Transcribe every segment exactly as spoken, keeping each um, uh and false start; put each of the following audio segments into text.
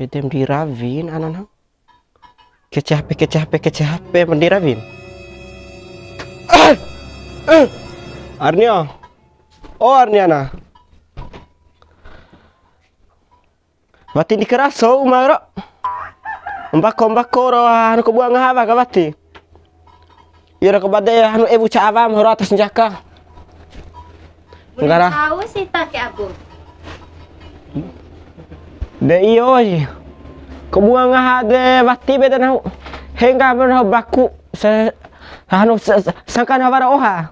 Ede ma ndi rawin ana nahu. Kece H P, kece H P, kece H P, ma ndi rawin. Arnia. O Arniana. Wati ndi karaso uma ro. Mbako, mbako ro, anu, kabua ngaha awa ka wati. Iyo ra kabade, anu, ewu ca awam ro atas njaka. Bune Nggara. Tahu sih ta ke Abu. De iyo si. Kabua ngaha de wati beda nahu. Hengga ba nahu baku. Se-, anu, se-, se-, sangkan wara oha.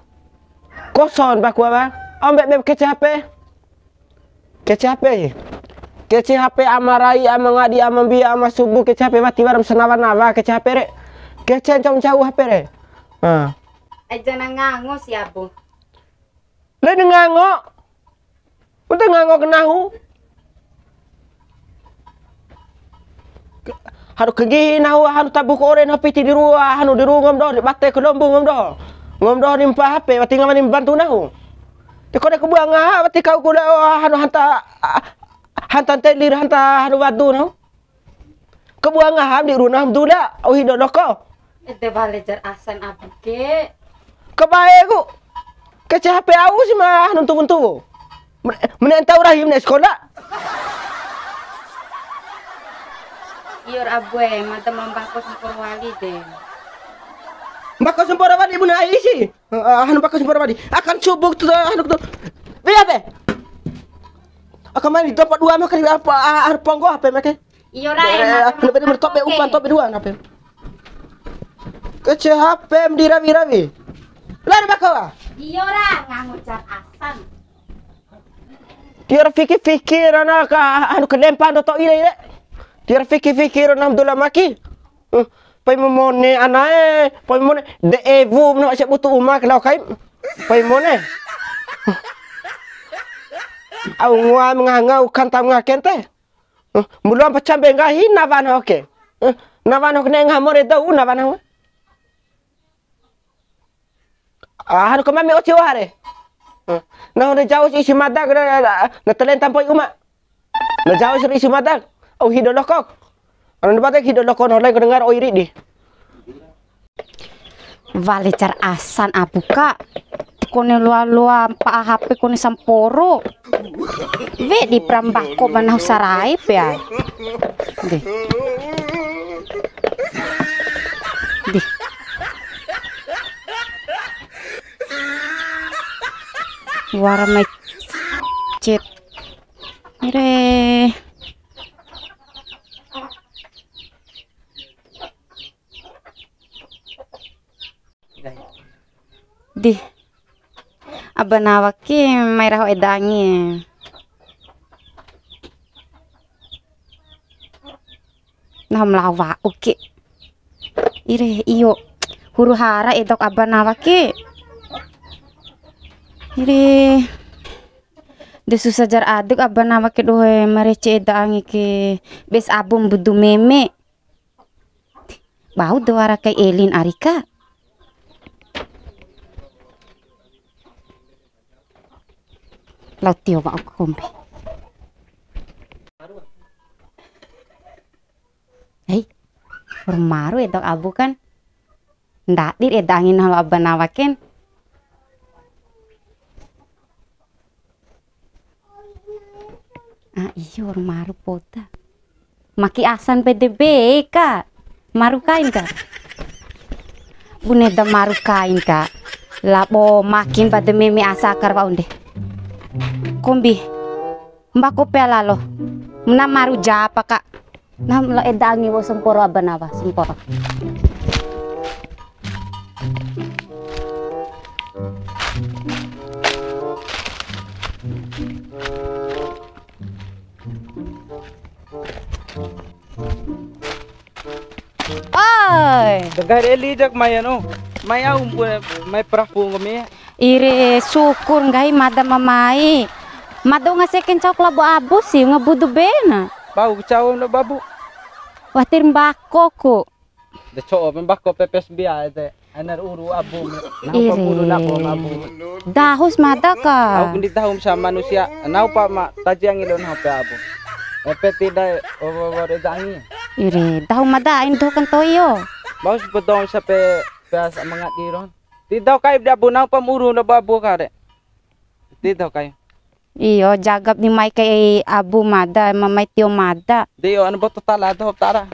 Koson baku awa. Ombe be kece H P. Kece H P. Kece H P ama rai, ama ngadi, ama mbia, ama subu, kece H P wati wara ma sanawa-nawa, kece H P re. Kece ncau-ncau H P re. Ah. Aja na ngango si Abu. Lain ngango. Uta ngango ke nahu. Hanu kanggihi nahu, hanu tabu ko ore nahu piti di rua, hanu di rua nggomi doho, di bate kalombu nggomi doho. Nggomi doho ni mpa H P, wati ngawa ni mbantu nahu. Te kone kabua ngaha, wati kau ku lao, hanu hanta, hanta ntelir, hanta hanu wadu nahu. Kabua ngaha di runa mdula, au hido loko. Ede bale jar asan Abu ke. Kabae ku. Kece H P au si ma nuntu-nuntu. Mene, mene ntau rahim ne sekolah. Iyo ra Abu e, mada ma mbako sampuru wali de. Mbako sampuru wali bune ai si. Eh, eh, anu mbako sampuru wali. Akan subuk tu, anu tu. Iya be. Akan main di tempat dua mah kali apa, ah, ah, ponggo apa make? Iyo ra, eh, eh, anu beri mertope umpan tope dua apa? Kece H P ma ndi rawi-rawi. Lari bako wa. Iyo ra, ngango jar asan. Tiwara fiki-fiki rana ka, anu, kalempa ndo to'i re, re. Tiwara fiki-fiki rana Abdullah maki. Eh, pai mamone anae, pai mamone de ewu mena sia butu uma ke lao kaim. Pai mone. Au ngoa ma ngaha ngau kanta ma ngaha kente. Eh, mbulu ampa cambe nggahi nawa nahu ke. Eh, nawa nahu ke ne'e ngaha more dou nawa nahu. Ah, hanu kamami oci oha re. Eh, nahu na jausi isi mada ke na, na, na talenta mpoi uma. Na jausi isi mada. Au hido loko. Anu na bade hido loko nahu lain ka dengar oi ridi. Wale jar asan Abu ka. Kone loa-loa mpa'a H P kone samporo. Wedi pra mbako ba nahu sarai pea. Deh. Deh. Wara mai chat. Ire. Dih. Aba Nawa ke mai raho eda angi. Nahu ma lao wa'u ke. Ire, iyo. Huru hara edok Aba Nawa ke. Ire. De susa jar adek Aba Nawa ke doho e, ma rece eda angi ke. Bes abu mbudu meme. Bau da wara kai elin ari ka. Lao tio wa'u kombi. Hei, maru edok abu kan. Ndadi ra eda angi nahu lao Aba Nawa ken. Ah, iyo, maru poda. Maki asan pede be ka. Maru kain ka. Bune da maru kain ka. Labo makin bade meme asa akar wa'u nde. Kombi. Mbako pea lalo. Mena maru japa ka. Nah, lao eda angi wa'u samporo Aba Nawa, samporo. Oi. Nggahi eli jak mai anu. Mai au mpu, mai perahu nggomi. Ire syukur nggahi mada ma mai. Mada wunga seke ncau labo abu si, wunga budu bena. Bau kacau lo babu. Watir mbako ku. De co'o mbako pepes bia ede. Anar uru abu. Nahu pa uru nako abu. Dahus mada ka. Au ndi dahum sama manusia. Nahu pa ma taji angi lo nahu pa abu. Epe ti dae, o, o, o, re dangi. Ire, dahu mada ain doho kantoi o. Bau si podong sape biasa mangadi ron. Ti dahu kai di abu nau pam uru labo abu kare. Ti dahu kai. Iyo, jagap di mai kai abu mada, ma mai tio mada. Di o anu boto tala doho tara.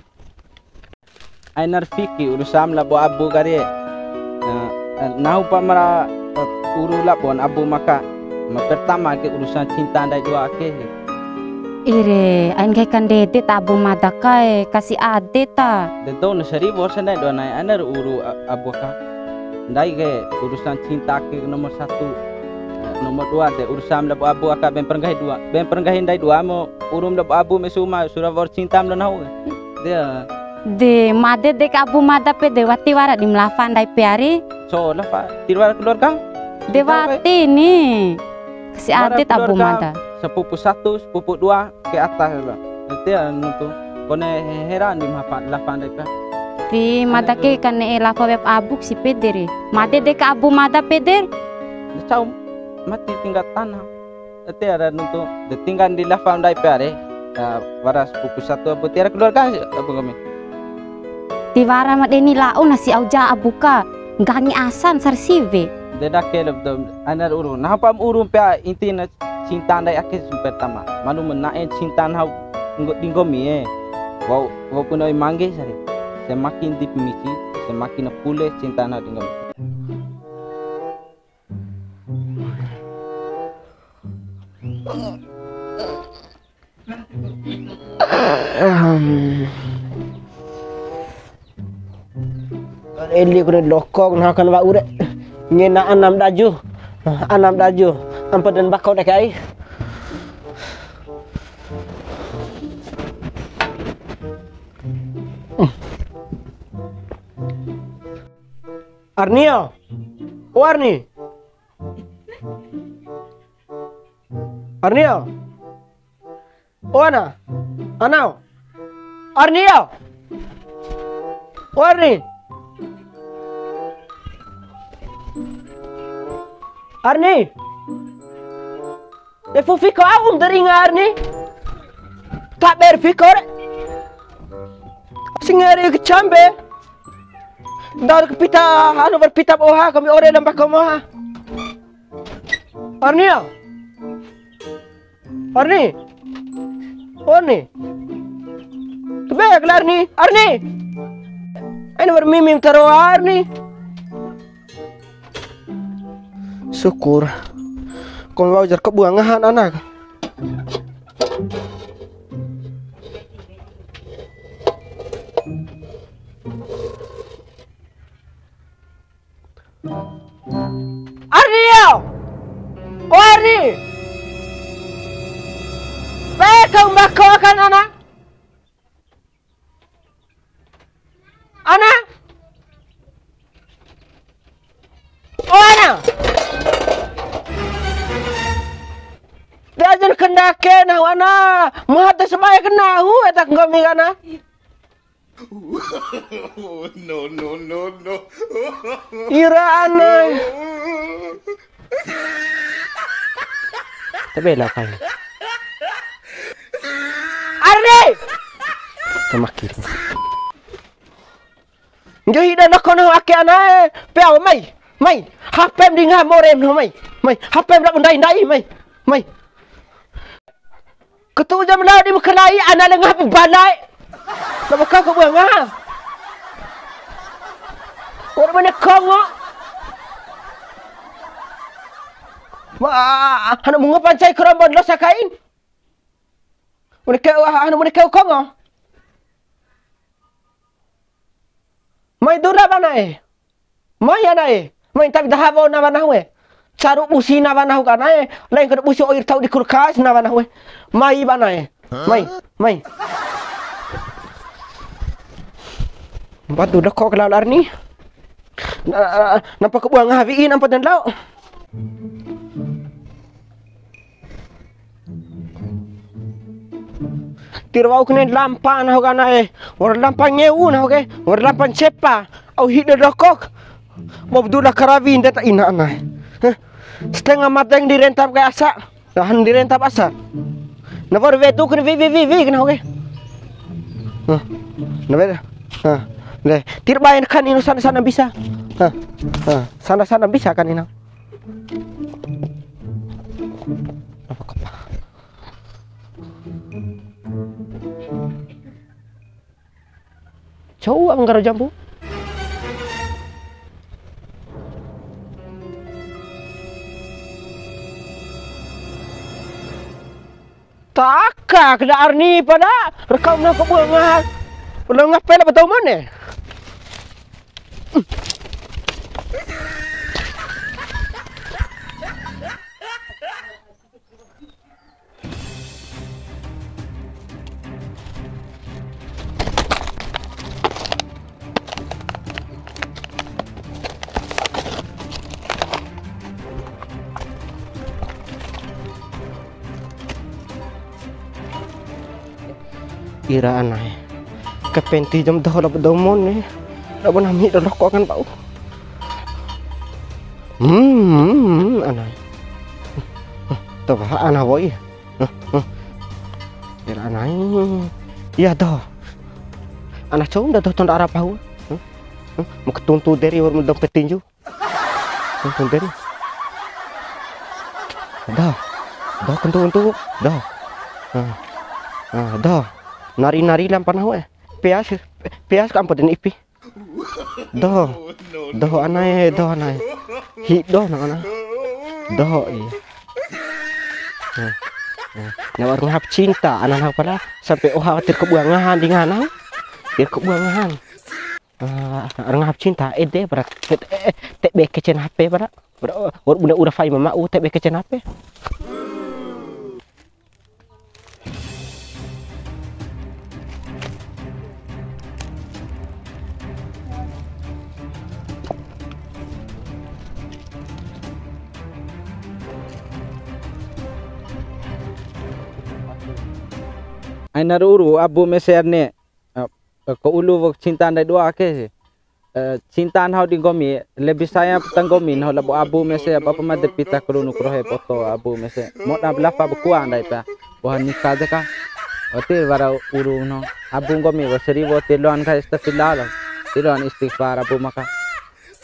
Aina ra fiki urusan labo abu kari. Eh, eh, nahu pa mara, eh, uru labon abu maka. Ma pertama ke urusan cinta ndai dua ake. Ire, ain kai kandede ta abu mada kae, kasi ade ta. De dou na saribu orsa ndai dua nai, aina ra uru a-, abu ka. Ndai ke urusan cinta ake nomor satu. Eh, nomor dua de urusan labo abu aka bemper nggahi dua. Bemper nggahi ndai dua mo urum labo abu me suma sura wa'ur cinta ma nahu. De. De, made de ka abu mada pede wati wara di ma lafa ndai pe ari. So, lafa. Ti wara keluarga? De wati ni. Kasi ade ta abu mada. Sepupu satu, sepupu dua, ke atas lah. Nanti anu tu. Kone he-, heran di ma lafa, lafa ndai ka. Ti mada ke ka ne'e lafa wea abu si pede re. Made de ka abu mada pede. Cau mati tinggal tanah. Ede ara nuntu, de tinggal di lafa ndai pe are. Ya, wara sepupu satu abu tiwara keluarga abu kami. Tiwara ma deni lao nasi au ja abu ka, nggangi asan sar siwe. De dake leb dom, aina ra uru. Nahu pa ma uru pea intina cinta ndai ake sumper tama. Manu ma na'e cinta nahu nggo-, di nggomi e. Wa'u, wa'u pun oi mangge sare. Semakin di pemisi, semakin pule cinta nahu di nggomi. Eli kone loko na kan wa'u re. Ngena anam daju. Anam daju. Ampo den bako de kai. Arni o. O Arni. Arni o. O ana. Ana o. Arni o. O Arni. Arni. E fu'u fiko au ma da ringa Arni. Taber fiko re. Singari ke cambe. Dar ke pita, anu, ber pita oha, kami ore lamba komoha. Arni ya? Arni? Arni? Tebe ya Arni? Arni? Ini bermimim taro Arni. Syukur. Kau wa'u jar kabua ngahan anak. Arni yo! O Arni! Pe kau mbako akan anak? Ana? O ana? Diajar kendake nahu ana. Muhate sabaya ke nahu etak nggomi kana. No, no, no, no. Ira ana. Tabela kai. Arni! Tamakir. Nggahi da loko nahu ake anae, peau mai, mai, H P-m di ngaha morem nahu mai, mai, H P-m labo ndai-ndai mai, mai. Ketu jam lao di makalai, ana le ngaha balae. Labo kau kabua ngaha. Ora mane kongo. Ma, hanu mungo pancai kerombon lo sakain. Mane keu, hanu mane keu kongo. Mai dula bana e. Mai ana e. Mai tabi daha wa'u nawa nahu e. Caru busi nawa nahu kana e. Lain kada busi oir tau di kulkas nawa nahu e. Mai bana e. Mai, mai. Batu dako ke lalar ni. Na, na, nampa kabua ngaha wi'i nampa den lao. Tiwara wa'u kone lampa nahu kana e, wa'ur lampa ngeu nahu ke, wa'ur lampa ncepa, au hido dokok. Bou dula karawi ndeta ina ana e. Heh. Setengah mateng di rentap kai asa, lahan di rentap asa. Na wa'ur wedu kena wi, wi, wi, wi, kena oke. Hah. Na wedu. Hah. Le, tirbaen kan ino sana, sana bisa. Hah. Hah. Sana, sana bisa kan ino. Apa kapa? Cou awa nggaro jambu. Taka kena arni pada rekam na kebunga. Udah ngapain apa tahu mana? Ira anae. Kepenti jam doho labo domon ni. Labo nami do loko kan bau. Hmm, hmm, hmm, anae. Tuh, ana woi. Ira anae. Iya doho. Ana cou nda doho tonda ara pahu. Mau ketuntu deri wa'ur dompet tinju. Tonton deri. Dah. Dah, kentu, kentu. Dah. Ah. Ah, dah. Nari-nari lampa nahu, eh. Peas, peas ka ampo den ipi. Doho. Doho anae, doho anae. Hido na ana. Doho, iya. Nah, nah. Nah, wa'ur ngaha pu cinta, ana nahu pala sampe oha tir kabua ngahan di ngahan nahu. Tir kabua ngahan. Ah, orang hap cinta, ede, berat. Eh, eh, tebe kecen H P, berat. Berat, oh, wa'ur bune ura fai mama, uh, tebe kecen H P. Aina ruru, abu meser ne. Eh, ko ulu wa'u cinta ndai dua ake si. Eh, cinta nahu di nggomi, lebih sayang peta nggomi nahu labo abu mese, apa, apa made pita karunu karohe poto abu mese. Moda lafa ba kua ndai ta. Boha nika de ka. Wati wara uru no. Abu nggomi wa seribu ti loan ka istighfar lo. Ti loan istighfar abu maka.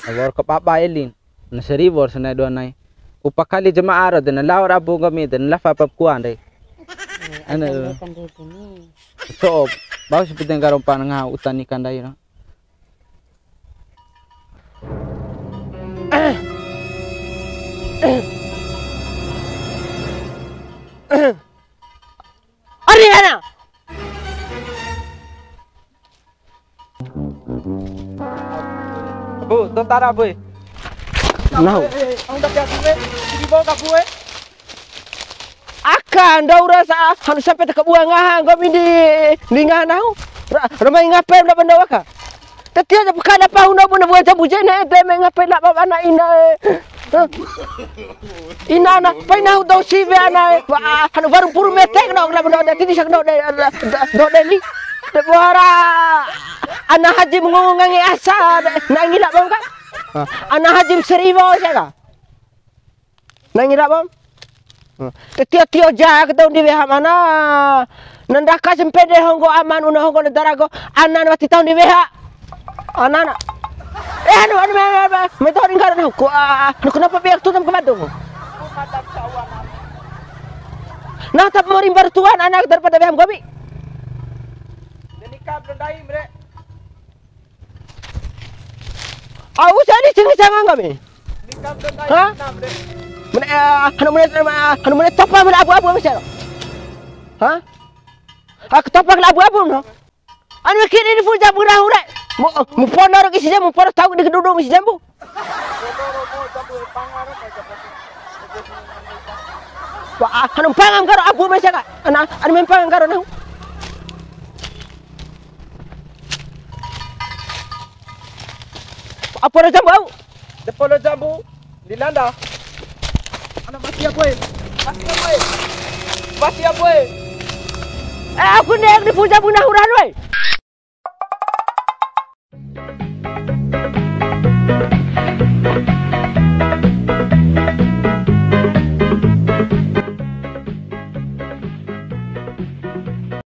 Wa'ur ka baba elin. Na seribu sene dua nai. Upa kali jama'a ro de na lao ra abu nggomi de na lafa ba kua ndai. Ana. So, bau si pede nggaro mpa na ngaha uta nika ndai ro. Ari ana. Abu, to tara, Abu. Nahu. Eh, eh, au ndake aku, eh. Di bawah aku, eh. Aka, ndau rasa, hanu sampe ta kabua ngaha, nggomi di, di ngaha nahu. Ra-, ramai ngape nda benda waka. Tati aja bukan apa, unda benda buat jambu jene, ede me ngape na baba ana ina, eh. Hah? Ina ana, pai nahu dou siwe ana, eh. Wa, hanu baru puru mete kena, kena benda ode, titi sa kena ode, ode, ode, ode ni. De bohara, ana haji mengongo ngangi asa, de, nangi la bongka. Ana haji seribu sia ka. Nangi ra bom. Tio-tio ja ke tau ndi weha mana. Nandaka sempede honggo aman una honggo na darago. Anan wati tau ndi weha. Anana. Eh, anu, anu, me, me, me, me tau ringkar na huku. Ah, ah, anu, kenapa biar tutam ke Badung? Nah, tapi mau rimbar tuan anak daripada weha nggomi. Au sa ni cengecang nggomi. Ha? Mene, eh, anu mene, eh, anu mene topa mene abu-abu mese. Ha? Aku topa kena abu-abu no. Anu kini ni fuja murah ure. Mu, mu pono ro isi jambu, mu pono tau di kedudung isi jambu. Wah, anu pangam karo abu mese ka. Ana, anu mempangam karo nahu. Apa ro jambu au? Depo lo jambu, di landa. Ana mati apa, eh? Mati apa, eh? Mati apa, eh? Eh, aku nek di puja buna hura